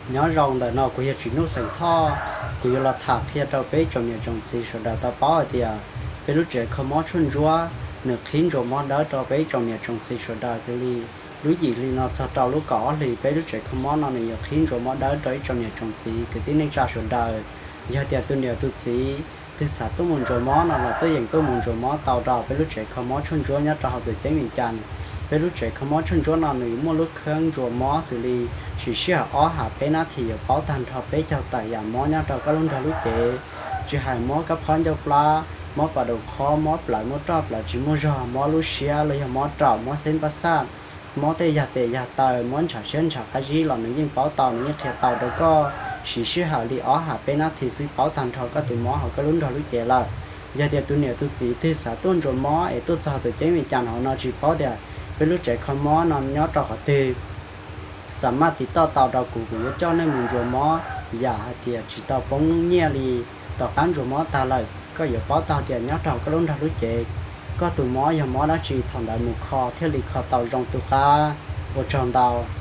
Nyob zoo, ntawm no kuv yog Tsis Nuj xeem Thoj. Kuv yuav los tham qhia rau peb tsoom niam tsoom txiv sawv daws tau paub hais tias peb lub tsev kho mob tshuaj ntsuab nws qhib ntsuas mob dawb rau peb tsoom niam tsoom txiv sawv daws xws li lub yim hli no txog rau lub kaum ob hlis, peb lub tsev kho mob no nws yuav qhib ntsuas mob dawb rau ib tsoom niam tsoom txiv kwv tij neej tsa sawv daws. Yog tias tus niam tus txiv twg xav tuaj mus ntsuas mob no los tuaj yeem tuaj mus ntsuas mob tau rau peb lub tsev kho mob tshuaj ntsuab nyob rau hauv tuam ceeb Vias Cas. Peb lub tsev kho mob tshuaj ntsuab no nws muaj lub khab ntsuas mob xws li siv sij hawm ob hab peb nab this yuav paub tag nrho peb caug tawm yam mob nyob rau koj lub nrog lub cev, tsis hais mob kab phob ncauj plab, mob pas daus qhob, mob plawv muaj roj plawv tsis muaj zog, mob lub siab los yog mob raum, mob xeb npab xaj, mob tej yag tes yag taw, mob ntshav siab ntshav qab zib los nws yeej paub tau, nws yeej qhia tau rau koj. Siv sij hawm li ob hab peb nab this xwb paub tag nrho koj tus mob hauv koj lub nrog lub cev lawm. Yog tias tus niam tus txiv twg xav tuaj ntsuas mob es tuaj txog tuam ceeb Vias Cas hauv no tsis paub tias peb lub tsev kho mob no nyob rau qhov twg, xa maj tiv toj tau rau kuv, kuv yuav coj nej mus ntsuas mob. Yam hais tias tsis tau poob nyiaj li, tom qab ntsuas mob tag lawm koj yuav paub tau tias nyob rau koj lub nrog lub cev koj tus mob yog mob dab tsi, thaum ntawd mus kho thiaj li kho tau zoo tu qab. Ua tsaug ntau.